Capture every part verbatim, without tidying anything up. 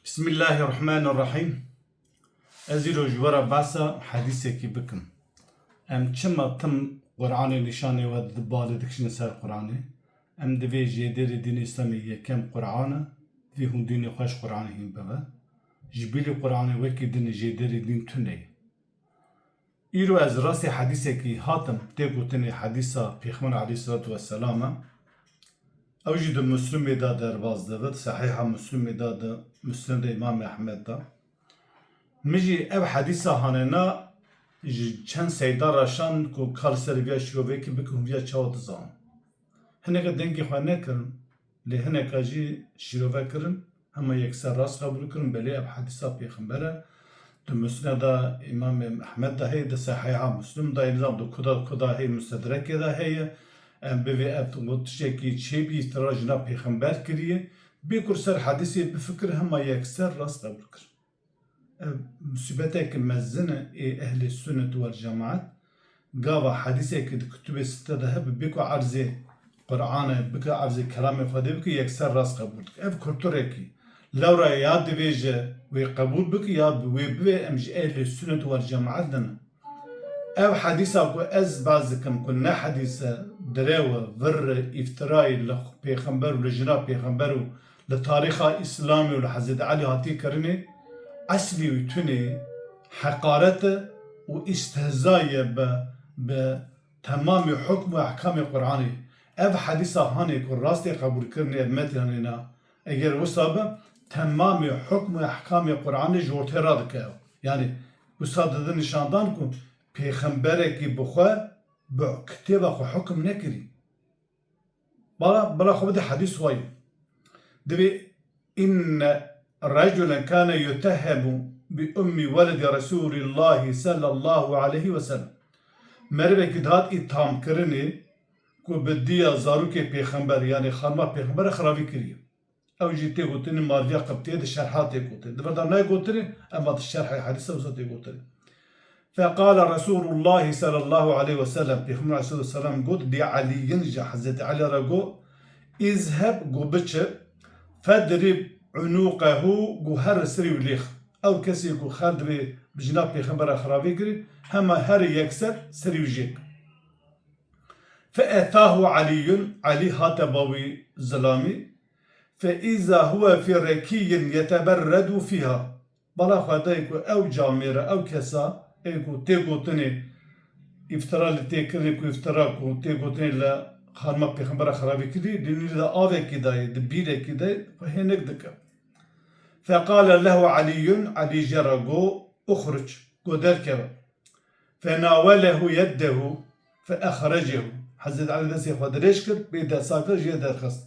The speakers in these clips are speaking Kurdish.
Bismillahirrahmanirrahim. Ez îro ji we re behsa hedîsekî bikim. Em çima tim Qur'anê nîşanê we didin, balê dikişînin ser Qur'anê? Em divê jêderê dînê Îslamê yekem Qur'an e, divê hûn dînê xwe ji Qur'anê hîn bive. Ji bilî Qur'anê wekî din jêderê dîn tune ye. Îro ez rastî hedîsekî hatim, tê gotinê hedîsa Pêxember aleyhisselatu vesselam e. Ew jî di Muslimê de derbas dibe, di Sehîha Muslimê de, di Musnedê Îmam Ehmed de. Min jî ev hedîsa hanena ji çend seyda re şand ku ka li ser viya şîrovekî bikin, hûn viya çawa dizanin. Hineke dengê xwe nekirin, lê hineka jî şîrove kirin, hema yekser rast qebûl kirin, belê ev hedîsa Pêxember e. Di Musneda Îmamê Ehmed de heye, di Sehîha Muslim de heye, nizam di kuda kuda heye, Mustedrekê de heye. Em bivê ev tiştekî çêbî, îftira jina Pêxember kiriye. Bê ku ser hedîsê bifikir, hema yekser rast qebûl kirin. Ev musîbeteke mezin e ê ehlê sunnet wel cemaat. Gava hedîsekî di kutubê sitte de hebe, bê ku erzê Qur'an e, bike erzê kelamê Xwedê bike, yekser rast qebûl dike. Ev kulturekî. Lewra ya divêje wê qebûl bike ya wê bivê em ji ehlê sunnet wel cemaat din. Ev hedîsa ku ez baz dikim ku ne hedîse, direw e, vir e, îftirayê li Pêxember û li jina Pêxember û li tarîxa Îslamê û li Hezretî Elî hatî kirinê, eslî wî tune heqaret e û îstihza ye bi, bi temamî hukm û ehkamê Qur'anê. Ev hedîsa hanê ku rastê qebûlkirinê ev metnê hanê na, eger wisa be, temamî hukm û ehkamê Qur'anê ji ortê radike ew. Yanî wisa dide nîşandan ku pêxemberekî bi xwe, bi kitêba xwe hukm nekirî. Bala, bala xwe bide hedîs wayî. Divê inne reculen kane yutehhemu bi ummi weledî Resûlîllahî sallallahu aleyhi ve sellem. Merivekî dihat îthamkirinê ku bi diya zarokê pêxember, yanî xanima pêxember re xiravî kiriye. Ew jî tê gotinê Mariya Qibtiyê di şerha tê gotinê. Di vir de nayê gotinê, ema di şerhê hedîsa wisa tê gotinê. Feqale Resûlullahî sallallahu aleyhi ve sellem, Pêxember aleyhisselatu vesselam got, li Elîyin, ji Hezretî Elî re got, "Îzheb, got biçe, fedrib unûqehu, got here serî wî lêx." Ew kesê ku xer divê bi jina Pêxember re xiravî kirî, hema here yekser serî wî jêk. Fe etahu Elîyun, Elî hate ba wî zilamî, fe îza huwe fî rekîyin yeteberredu fîha. Bala xwe dayê ku ew camêre, ew kesa ê ku tê gotinê îftira li tê kirinê, ku îftira ku tê gotinê li xanima pêxembera xirabî kirî, di nîrê de avekî dayê, di bîrekî de xwe hênek dike. Feqale lehu Elîyun, Elî jê re got, "Uxruc, got derkeve." Fenawelehu yeddehu fe exrecehu. Hezretî Elî destê xwe dirêj kir, bê desta kir, jê derxist.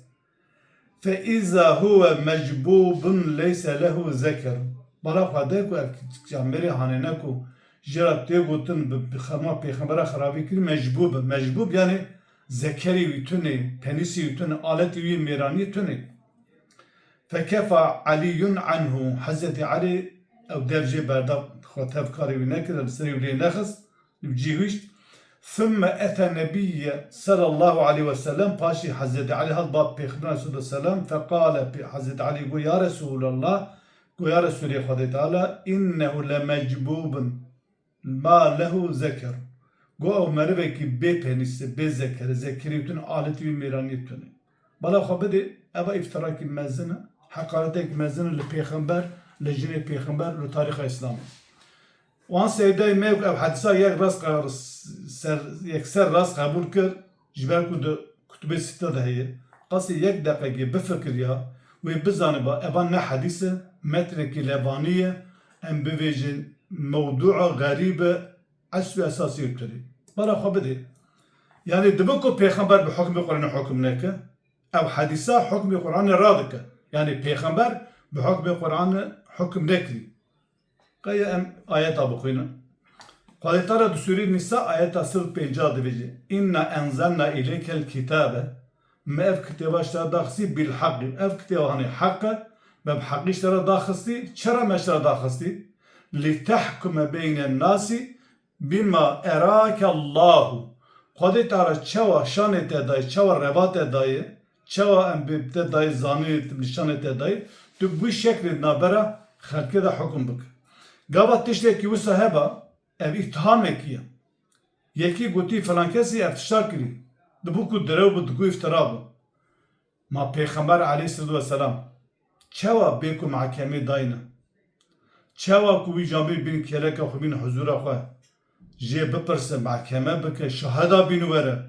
Fe îza huwe mecbûbun leyse lehu zeker. Bala xwe de ku ev camêrê hanêne ku jê re tê gotin bi, bi xema pêxembera xirabî kirî, mecbûb e. Mecbûb yanî zekerî wî tune, penîsî wî tune, aletî wî mêranî tune. Fekefa Elîyun anhu. Hezretî Elî ew dev jê berda, xwe tev karê wî nekir, li serê wî lê nexist, li cî hişt. Thumme ete nebiyye sallallahu aleyhi ve sellem. Paşî Hezretî Elî hat ba Pêxember aleyhissalatu vesselam, feqale, Hezretî Elî got, "Ya Resulallah, got ya Resulê Xwedê Teala, innehu lemecbûbun." Ma lehu zeker. Go ew merivekî bê penîse, bê zekere, zekerî tune, aletî wî mêranî tune. Bala xwe bidê, eva îftirakî mezin e, heqaretekî mezin e li pêxember, li jinê pêxember, li tarîxa Îslamê. Wan seydayê me ku ev hedîsa yek rast qe-, ser, yekser rast qebûl kir, ji ber ku di kutubê sîtte de heye. Qasî yek deqekê bifikiriya, wê bizaniba eva ne hedîs e, metnekî levanî ye, em bivêjin mewdûa xerîb e, eslû esasî wî tune. Bala xwe bidê. Yanî dibe ku pêxember bi hukmê Qur'anê hukm neke, ev hedîsa hukmê Qur'anê radike. Yanî pêxember bi hukmê Qur'anê hukm nekirî. Qeye em ayeta bixwînin. Xwedê Teala di Sûrê Nîsa ayeta sed û pêncî dibêje, "Înna enzelna îleykel kîtabe." Me ev kitêba ji te re daxistî bil heqî. Ev kitêba hanê heq e, me bi heqî ji te re daxistî. Çira me ji te re daxistî? Li tehkume beynen nasî bîma erake Allahu. Xwedê Teala çawa şanê te dayê, çawa reva te dayê, çawa em bi te dayê zanî, nîşanê te dayê, Tu bi wî şeklê di navbera xelkê de hukm bike. Gava tiştekî wisa heba, ev îttihamekî ye. Yekî gotî filan kesî ev tişta kirî. Dibo ku direw bi, digo îftira bi. Ma Pêxember aleyhisselatu vesselam çawa bê ku mehkemê dayne? Çawa ku wî camê bîn kêleka xwe bîn huzûra xwe jê bipirse, mehkeme bike, şaheda bîn were.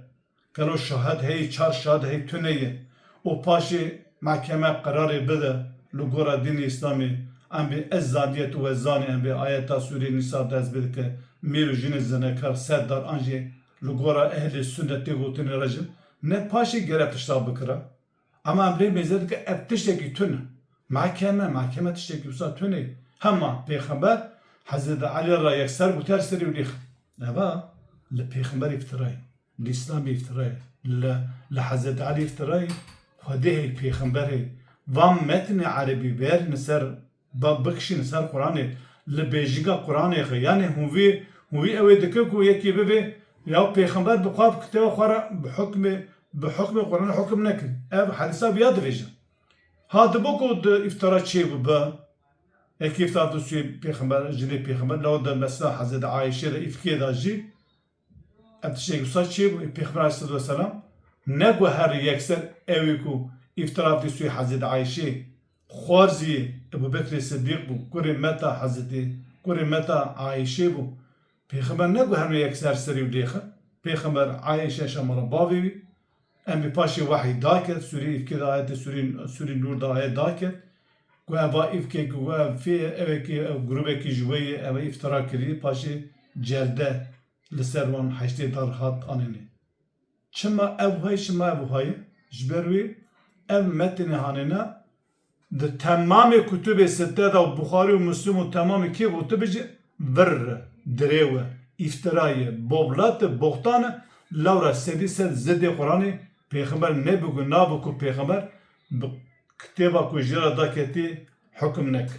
Gelo şahed heye, çar şahed heye, tune ye. Û paşê mehkeme qerarê bide, li gora dînê Îslamê, em bê ez zandiye tu wê zanî, em bê ayeta sûrê Nîsa dest bidike, mêr û jinê zinekar sed dar an jî li gora ehlê sunnetê gotinê rejim, ne paşê gere tişta bikira. Ama em lê mêze dike ev tiştekî tune. Mehkeme, mehkeme tiştekî wisa tune. Hema Pêxember Hezreti Elî re yekser gote, her serî wî lêxin. Eva li Pêxember îftirayê, li Îslamê îftirayê, li, li Hezreti Elî îftirayê, Xwedê hey, Pêxember hey. Van metnê erebî verin ser, ba-, bikişîn ser Quranê, li bêjinga Quranê xwe. Yanî hûn vî, hûn vî ew ê dike ku yekî bivê, ya Pêxember bi xwe bi kitêba xwe re bi hukmê, bi hukmê Quranê hukm nekin. Ev hedîsa viya divêjin. Ha dibo ku di îftira çêbû bi, yekî îftira di sûyê Pêxember, jinê Pêxember, lew de mesela Hezreti Ayşê de îfkê de jî, ev tiştekî wisa çêbû, Pêxember aleyhisselatu vesselam ne ku her yekser ewî ku îftira di sûyê Hezreti Ayşê, xwarzî Ebu Bekrê Sidîq bû, kurê meta Hezreti, kurê meta Ayşê bû. Pêxember ne ku her yekser serî wî lêxin. Pêxember Ayşe şamara bavê wî. Em bi paşê wehî daket, sûrê îfkê de ayetê, sûrê, sûrê Nûr de ayet daket. Ku eva îfkê, ku ev fê, evekî, ev grûbekî ji we ye, ev îftira kirî, paşê celde li ser wan heştê dar hat anênê. Çima ev hay, çima ev hay? Ji ber wê ev metnê hanêne di temamê kutubê sitte de û Buxarî û Muslim û temamê kê gotibî jî vir e, dirêw e, îftira ye, boblat e, boxtan e, lewra sedî sed zidê Quranê Pêxember nebû ku nabû ku Pêxember bi kitêba ku jê re daketî hukm neke.